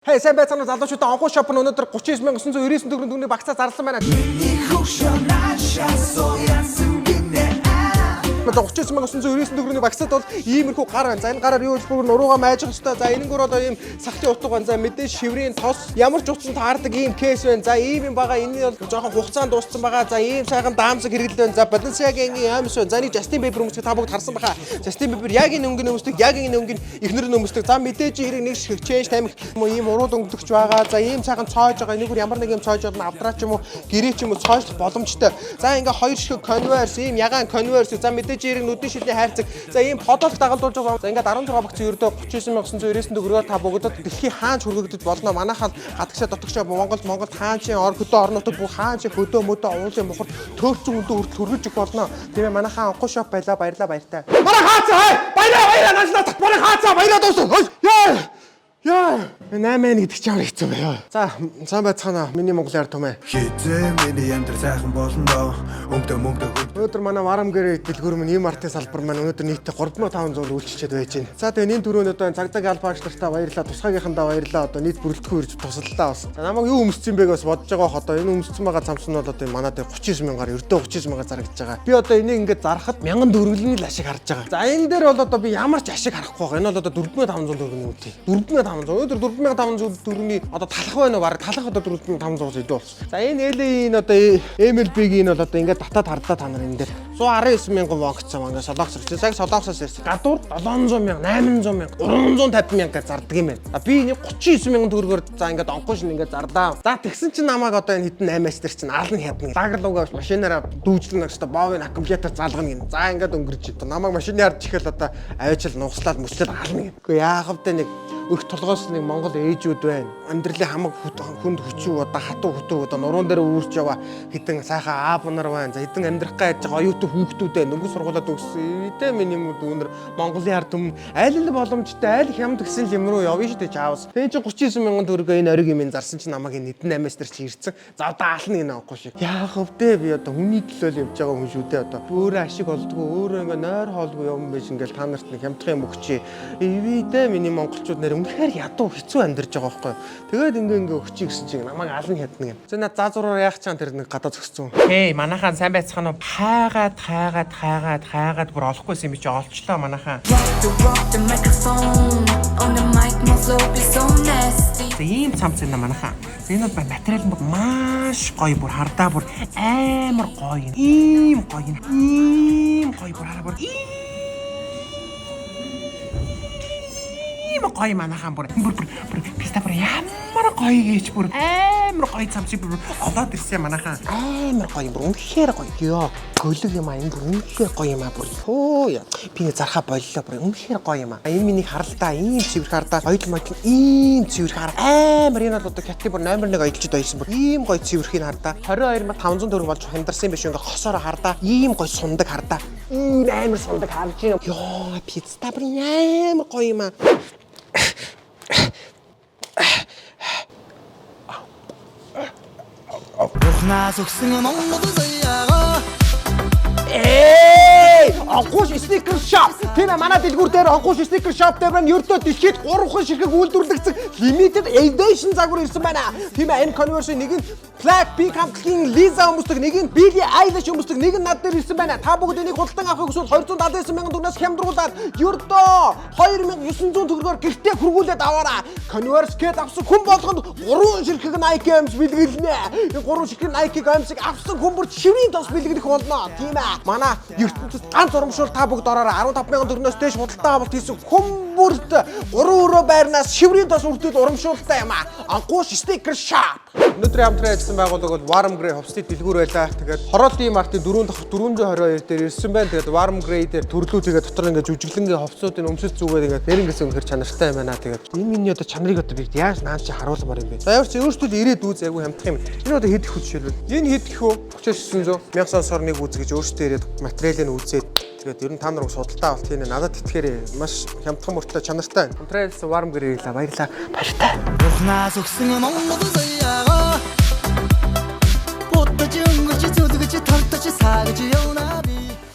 Хей, сайн байцгаана уу, залуучуудаа. Онгуй shop нь өнөөдөр 39,999 төгрөгийн багцаа зарласан байна. Одоо 39,999 төгрөгийн багцаад бол иймэрхүү гар байна. За, энэ гараар юу хэлбэр нуруугаа майжих хэвээр. За, энэнгүүр одоо ийм сахлын утга байна. За, мэдээж шиврийн тос, ямар ч утсан таардаг ийм case байна. За, ийм юм байгаа. Энэ бол жоохон хугацаанд дууссан байгаа. За, ийм сайхан даамсаг хэрэглэл байна. За, Balenciaga энгийн аймс байна. За, нэг Justin Bieber өмсгөх та бүгд харсан баха. Justin Bieber яг энэ өнгөний өмсдөг, яг энэ өнгөний эхнэр нь өмсдөг. За, мэдээж хэрэг нэг шиг change тамхи юм уу, ийм урууд өнгөлөгч байгаа. За, ийм сайхан цоож байгаа. Энэгээр ямар нэг юм цоож болно. Авдраа ч юм уу, гэрээ ч юм уу цоожлох боломжтой. За, ингээ хоёр шиг Converse, ийм ягаан Converse. За, мэдээж хэрэг нүдний шилний хайрцаг. За, ийм подолт дагалдуулж байгаа. За, ингээд 16 багц ердөө 39,999 төгрөгөөр та бүгдэд дэлхийн хаанч хүргэгдэж болно. Манайхаа гадагшаа, дотогшоо Монголд хаанчийн ор хөдөө орон нутаг бүх хаанч хөдөө мөдөө уулын мухар төөрцөн хөндөө хүртэл хүргэж өгөх болно. Тийм ээ, манайхаа Онгуй shop байла, баярлаа, баяртай. Манай хаацаа хай! Баяраа, баяраа, нашлаа. Манай хаацаа баяраа дуусна. Хой! Яа! Яа! 8 гэдэг чинь ямар хэцүү бэ? За, сайн байцгаана. Миний Монголын ард түмээ. Хизээ миний амьдрал сайхан болно доо. Өмдөө мөнгөдөө хөд. Өнөөдөр манай Warm Grey дэлгүүр минь E-Mart-ын салбар маань өнөөдөр нийтдээ 3500 үйлчилчээд байж байна. За, тэгээ энэ түрүүнд одоо цаг цаг албаагч нартаа баярлалаа, тусгаагийнхандаа баярлалаа. Одоо нийт бүрэлдэхүүн ирж туслалаа бас. За, намайг юу өмссөн бэ гэж бас бодож байгаа бох. Одоо энэ өмссөн байгаа цамц нь бол одоо энэ манай дээр 39 мянгаар, ердөө 39 мянгаар зарагдаж байгаа. Би одоо энийг ингээд зарахад 1000 төгрөгийн л ашиг харж байгаа. За, энэ дээр бол одоо би ямар ч ашиг харахгүй байгаа. Энэ бол одоо 4500 төгрөгийн үнэтэй. 4500. Өнөөдөр 4500 төгрөгийн одоо талах байна уу? Бараг талах одоо 4500-аас илүү болсон. За, энэ LA-ийн одоо MLB-гийн бол одоо ингээд татаад хардаа та нар энэ дээр 119 мянган вон гэсэн, ингээд Солонгос ирсэн. Яг Солонгосоос ирсэн. Гадуур 700 мянга, 800 мянга, 350 мянга гэж зардаг юм байна. А би энийг 39 мянган төгрөгөөр, за, ингээд онгой шин ингээд зардаа. За, тэгсэн чинь намайг одоо энэ хэдэн 8-аас тэр чинь аална хядна. Лагер лугаа машинаараа дүүжлэн гэсэн боовын аккумулятор залгана гин. За, ингээд өнгөрч. Намайг машины ард чихэл одоо аваачил нугслаад мөслөл аална гин. Үгүй, яах вэ, нэг өрх толгоос нэг монгол ээжүүд байна. Амьдралын хамаг хүнд хүчүү, одоо хатуу хүтүү одоо нуруунд дээр үүрч яваа хэдэн сайхан аав нар байна. За, хэдэн амьдрах гэж байгаа оюутан хүүхдүүд байна. Дөнгөж сургуулаад өгсөн. Идэ миний юм дүүнер Монголын ард түмэн аль л боломжтой, аль хямд гэсэн юм руу явна шүү дээ, чаавс. Тэгээ чи 39 мянган төгрөгөө энэ ориг юм зарсан чи намайг энэ хэдэн 8-аас тэр чи ирсэн. За, одоо аална гинэ аахгүй шиг. Яах вэ, би одоо хүний төлөө л явж байгаа хүн шүү дээ одоо. Өөрөө ашиг олдгоо, өөрөө ингээ нойр хоолгүй юм биш, ингээл та нарт нэг хямдхан юм өгчээ. Ивидэ миний монголчууд нэр үнэхээр ядуу хэцүү амьдарч байгаа байхгүй. Тэгээд ингээ ингээ өгчий гэсэн чинь намайг ална хядна гэн. За, над заа зураар яах чам тэр нэг гадаа зөксөн. Хей, манайхан, сайн байцгаана уу? Хайгаад хайгаад хайгаад хайгаад бүр олохгүйсэн юм чи олчлоо, манайхан. Rock the microphone. On the mic, my flow be so nasty. За, ийм цамц байна, манайхан. За, энэ бол материал нь бүр маш гоё, бүр хардаа бүр амар гоё юм. Ийм гоё юм. Ийм гоё, бүр хараа, бүр ийм гоё, манайхан, бүр бүр бүр бүр писта бүр ямар гоё гэж, бүр амар гоё цамц бүр олоод ирсэн, манайхан. Амар гоё юм, бүр үнэхээр гоё. Йоо, гөлөг юм а, энэ бүр үнэхээр гоё юм а, бүр. Хөө яа. Би нэг зархаа боллоо, бүр үнэхээр гоё юм а. Энэ миний харалтаа ийм цэвэрх хардаа хоёул модл ийм цэвэрх хар амар, энэ бол одоо хятадын бүр номер 1 оёлчд байсан, бүр ийм гоё цэвэрхийг хардаа 22,500 төгрөг болж хямдарсан юм биш, ингээ хосоор хардаа ийм гоё сундаг хардаа, ийм амар сундаг харж байна. Йоо, пицца бүр амар гоё юм а. Бурхнаас өгсөн Монгол заяагаа. Эй! Онгуш sneaker shop. Тийм ээ, манай дэлгүүр дээр, Онгуш sneaker shop дээр маань ердөө дэлхийд 3хан ширхэг үйлдвэрлэгдсэн limited edition загвар ирсэн байна. Тийм ээ, энэ Converse нэг нь Blackpink хамтлагийн Lisa өмсдөг, нэг нь Billie Eilish өмсдөг, нэг нь над дээр ирсэн байна. Та бүгд энийг худалдан авахыг хүсвэл 279 мянган төгрөгнөөс хямдруулаад ердөө 2900 төгрөгөөр гэртээ хүргүүлээд аваарай. Converse гээд авсан хүн болгонд 3 ширхэг Nike Air бэлгэлнэ. Энэ 3 ширхэг Nike Air-ыг авсан хүн бүр шиврийн тос бэлгэлэх болно. Тийм ээ. Манай ертөнцид ганц урамшуул, та бүгд ороорой. 15 мянган төгрөгнөөс дээш худалдан авалт хийсэн хүн бүрт 3 өрөө байрнаас шиврийн тос хүртэл урамшуултай юм аа. Анхууш sneaker shop. Өнөөдрийн хамтран ажилласан байгууллага бол Warm Grey хувцсны дэлгүүр байлаа. Тэгээд Хороолт E-Mart-ын 4 давхар 422 дээр ирсэн байна. Тэгээд Warm Grey дээр төрлөө, тэгээд дотор ингээд жүжиглэнгийн хувцсуудын өмсөж зүгээд ингээд нэрнгэс үнэхэр чанартай юм байна. Тэгээд энэ миний одоо чанарыг одоо би яаж наан чи харуулмаар юм бэ? За, ямар ч өөрсдөө л ирээд үз, айгүй хямдах юм. Энэ одоо хэд их үү жишээлбэл? Энэ хэд их үү? 3900 1000 сор нэг үз гэж өөрсдөө ирээд материалыг үзээд, тэгээд ер нь та нар судалдаа авалт хийнэ. Надад итгэхээрээ, маш хямдхан мөртлөө чанартай байна. Хамтран ажилласан Warm Grey баярлаа. Баяртай. Бурхнаас өгсөн Монгол заяагаа. Будаж өнгөрч зүлгэж тартаж саагж явна.